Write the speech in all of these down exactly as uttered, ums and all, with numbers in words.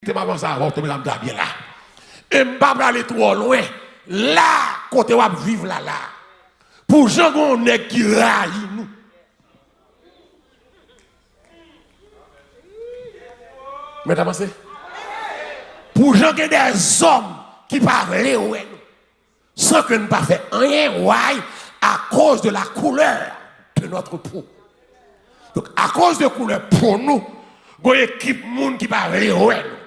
Te m avanse avè w, tou medam ta byen la. E m pa prale twò lwen. La, kote w ap viv la, la. Pou jan gen yon nèg ki rayi nou. Mèt avanse. Pou jan gen dèzòm ki pa vle wè nou. San ke n pa fè anyen, why? Akoz de la couleur de notre peau. Donk, akoz de koulè po nou, gon ekip moun ki pa vle wè nou.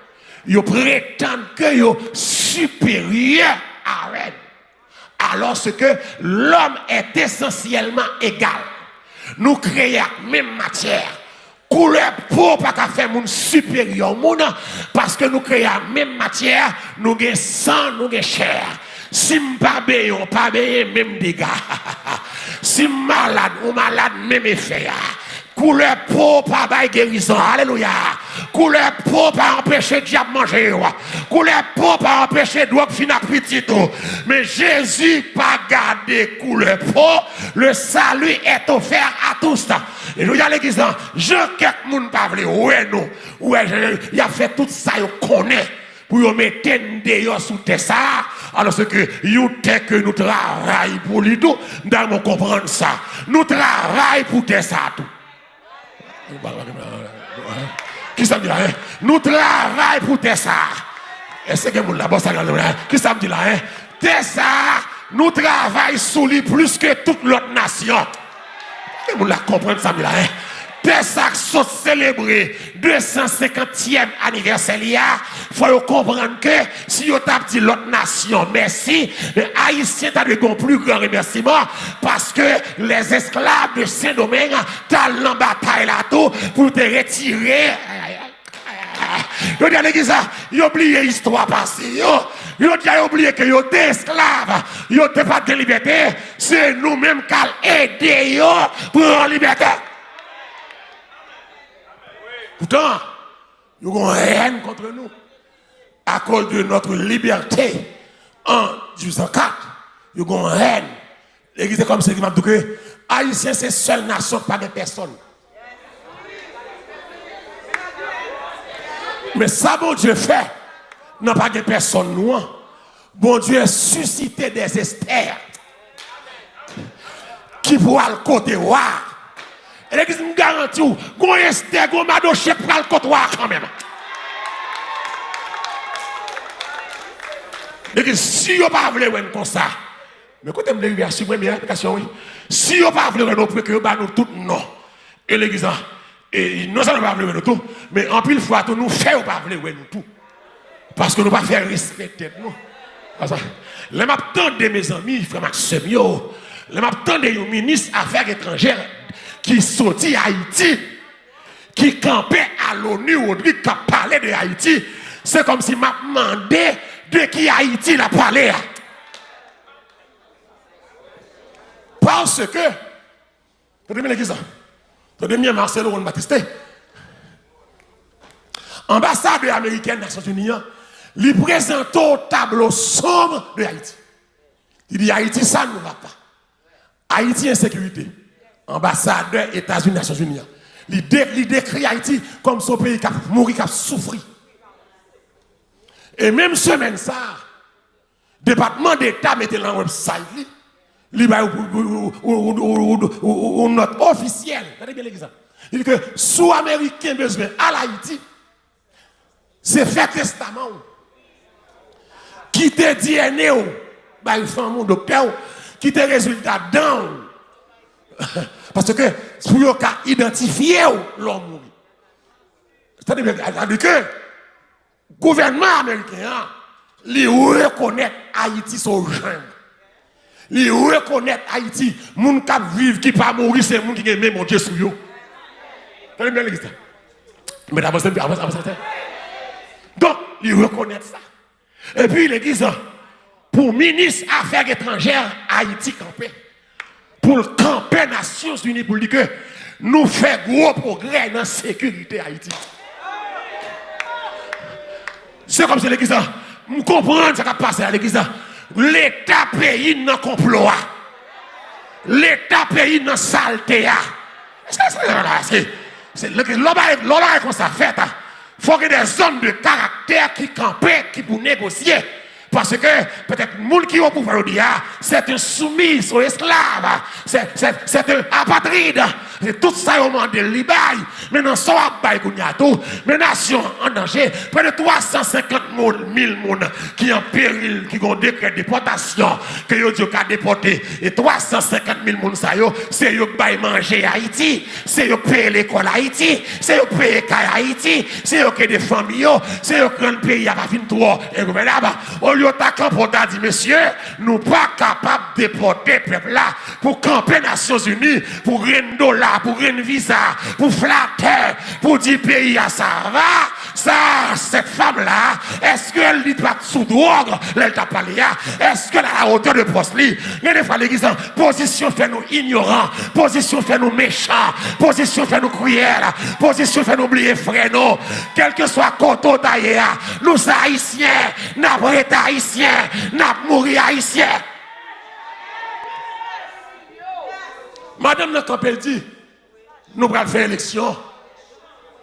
Yo pretann ke yo siperyè avè nou. Alòske lòm est essentiellement égal. Nou kreye ak menm matyè. Koulè po pa ka fè moun siperyè yon moun, paske nou kreye a menm matyè, nou gen san, nou gen chè. Si m pa benyen w, pa benyen, menm dega. Si m malad, ou malad, menm efè a. Koulè po pa bay gerizon. Alelouya. Koulè po pa anpeche dyab manje w. Koulè po pa anpeche dwòg fin ak pitit ou. Men Jezi pa gade koulè po. Le salut est offert à tous. E jodi a legliz lan, jan kèk moun pa vle wè nou, ou wè jan y ap fè tout sa yo konnen pou yo mete n deyò sou tè sa a, alòske yon tè ke nou travay pou li tou, m ta renmen w konprann sa. Nou travay pou tè sa a tou. Kisa m di la, en? Nou travay pou tè sa a. Èske gen moun la? Bon, sa gade la. Kisa m di la, en? Tè sa a, nou travay sou li plis ke tout lòt nasyon. Gen moun la konprann sa m di la, en? Tè sa k sot selebre de san senkantyèm anivèsè li a, fò yo konprann ke si yo t ap di lòt nasyon mèsi, men Ayisyen ta dwe gen yon pli gran remèsiman, paske lèzesklav de Sendomeng t al nan batay la tou pou te retire. Yo di a legliz la, yo bliye istwa pase yo. Yo di a yo bliye ke yo te esklav, yo te pa t gen libète. Se nou menm k al ede yo pran libète. Poutan, yo gon hèn kont nou. Akoz de notre liberté en dizuit san kat, yo gon hèn. Legliz se kòmsi ki m ap di w ke Ayisyen se sèl nasyon k pa gen pèsòn. Men sa Bondye fè nan pa gen pèsòn nou an, Bondye sisite dè Estè ki pou al kote wa a. E legliz, m garanti w, gon Estè, gon Madoche k pral kot wa a kanmenm. Legliz, si yo pa vle wè n konsa, men kote m vle rive a, si premye aplikasyon, wi. Si yo pa vle wè nou, pou ke yo ba nou tout non. E legliz la, e non sèlman yo pa vle wè nou tou, men anpil fwa tou, nou fè yo pa vle wè nou tou. Paske nou pa fè respè tèt nou. Konsa, lè m ap tande, mezanmi, frè m ak sè m yo, lè m ap tande yon minis afè etranjè ki soti Ayiti, ki kanpe a l'ONU, Rodrigue, k ap pale de Ayiti, se kòmsi m ap mande de ki Ayiti l ap pale a. Paske, tande byen legliz la, tande byen Marcelo Ron Batiste, anbasadè ameriken Nasyonzini an, li prezante w tablo sonb de Ayiti. Li di, Ayiti, sa nou va pa. Ayiti, ensekirite. Anbasadè Etazini Nasyonzini an, li de-, li dekri Ayiti kòm se yon peyi k ap mouri, k ap soufri. E menm semèn sa a, Depatman Deta mete l nan website li, li bay yon nòt ofisyèl. Tande byen legliz la. Li di ke si w Ameriken bezwen al Ayiti, se fè testaman w. Kite D N A w bay fanmi w, doktè w, kite rezilta dan w. Paske pou yo ka idantifye w lè w mouri. Tande byen, sa di ke gouvènman ameriken an, li rekonèt Ayiti se yon jeng. Li rekonèt Ayiti, moun k ap viv, ki pa mouri, se moun ki gen men Bondye sou yo. Tande byen legliz la. Mèt avanse, avanse, avanse, avanse. Donk, li rekonèt sa. Epi, legliz la, pou minis afè etranjè Ayiti kanpe, pou l kanpe Nasyonzini, pou l di ke nou fè gwo pwogrè nan sekirite Ayiti. Se kòmsi legliz la, m konprann sa k ap pase a legliz la. Leta peyi n nan konplo a. Leta peyi n nan salte a. Se, se, se, se, lè w bay, lè w bay konsa fèt a, fò gen de zòn de karak-, tè ki kanpe, ki pou negosye. Paske petèt moun ki o pouvwa jodi a, c'est un soumis, se yon esklav, c'est, c'est, c'est un apatride. Se tout sa yo mande l, li bay. Men nan sa w ap bay kounye a tou, men nasyon an an danje. Près de twa san senkant moun, mil moun ki an peril, ki gon dekrè depòtasyon, ke yo di yo ka depòte. E twa san senkant mil moun sa yo, se yo k bay manje Ayiti, se yo k peye lekòl Ayiti, se yo k peye kay Ayiti, se yo k ede fanmi yo, se yo k rann peyi a pa fin twò engouvènab. Olye w ta kanpe, w ta di, mesye, nou pa kapab depòte pèp la pou kanpe Nasyonzini, pou grenn dola, pou grenn viza, pou flatè, pou di peyi a sa va. Sa, cette femme là, èske li pa t sou dwòg lè l t ap pale a? Èske l à la hauteur de poste li? Gen de fwa legliz lan, pozisyon fè nou inyoran, pozisyon fè nou mechan, pozisyon fè nou kriyèl, pozisyon fè nou bliye frè nou. Kèlkeswa kote w ta ye a, nou se Ayisyen, n ap rete Ayisyen, n ap mouri Ayisyen. Madanm nan kanpe, l di, nou pral fè eleksyon.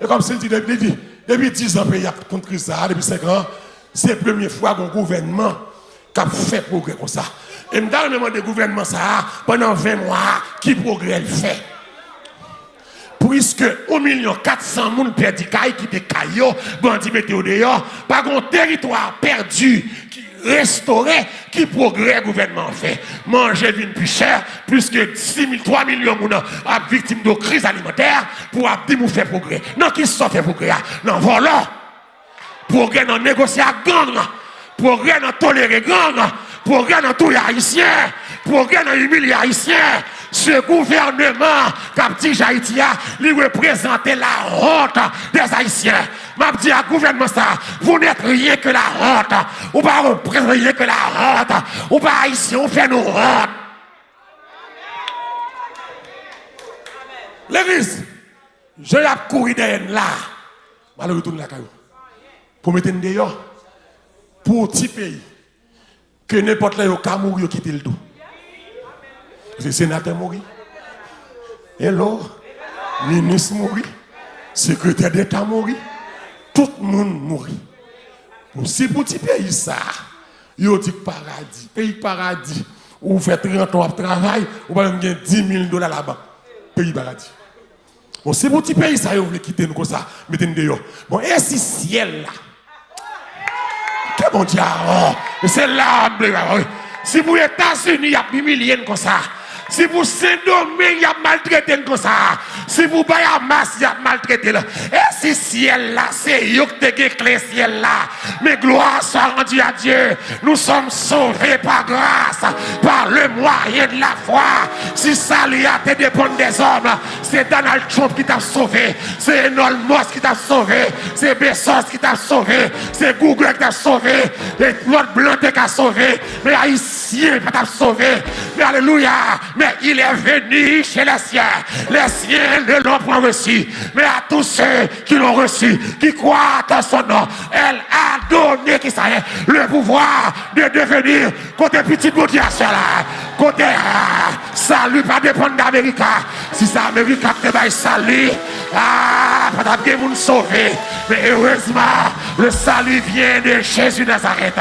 E kòmsi l di, depi, li di, depi diz an peyi a kont kriz sa a, depi senk an, se premye fwa gon gouvènman k ap fè pwogrè konsa. E m ta renmen mande gouvènman sa a, pandan ven mwa a, ki pwogrè l fè? Puiske yon milyon kat san moun pèdi kay, kite kay yo, bandi mete yo deyò, pa gon teritwa pèdi ki restore, ki pwogrè gouvènman an fè? Manje vin pi chè, plis ke sis mil, twa milyon moun ap viktim de kriz alimantè, pou w ap di m ou fè pwogrè. Nan kisa w fè pwogrè a? Nan vòlò. Pwogrè nan negosye ak gang. Pwogrè nan tolere gang. Pwogrè nan touye Ayisyen. Pwogrè nan imilye Ayisyen. Se gouvènman k ap dirije Ayiti a, li reprezante la honte des Haïtiens. M ap di ak gouvènman sa, vous n'êtes rien que la honte. Ou pa reprezante rien que la honte. Ou pa Ayisyen, ou fè nou wont. Legliz, jan y ap kouri dèyè n la, m al retounen lakay ou. Pou mete n deyò, pou yon ti peyi, ke nenpòt lè yo ka mouri, yo kite l tou. Paske senatè mouri. Hello. Minis mouri. Sekretè deta mouri. Tout moun mouri. Bon, si pou ti peyi sa, yo di k paradi, peyi k paradi, ou fè trant an w ap travay, ou pa menm gen dis mil dola labank. Peyi paradi. Bon, si pou ti peyi sa yo vle kite nou konsa, mete n deyò. Bon, e si syèl la? Ke Bondye a, oh, e se la m vle, wi. Si pou Etazini y ap imilye n konsa, si pou Sendomeng y ap maltrete n konsa, si pou Bayamas y ap maltrete l, e si syèl la se yo k te gen kle syèl la? Mais gloire soit rendue à Dieu. Nous sommes sauvés par grâce, par le moyen de la foi. Si sali a te depann dèzòm, se Donald Trump ki t ap sove, se Elon Musk ki t ap sove, se Bezos ki t ap sove, se Google ki t ap sove, e lòt blan te ka sove, men Ayisyen pa t ap sove. Men alelouya, mais il est venu chez les siens, les siens ne l'ont point reçu, mais à tous ceux qui l'ont reçu, qui croient en son nom, elle a donné, ki sa ye, le pouvoir de devenir. Kote pitit Bondye a sè la? Kote, ah, sali pa depann de Amerika. Si se Amerika k te bay sali, ah, pa t ap gen moun sove. Men erezman, le salut vient de Jésus Nazareth.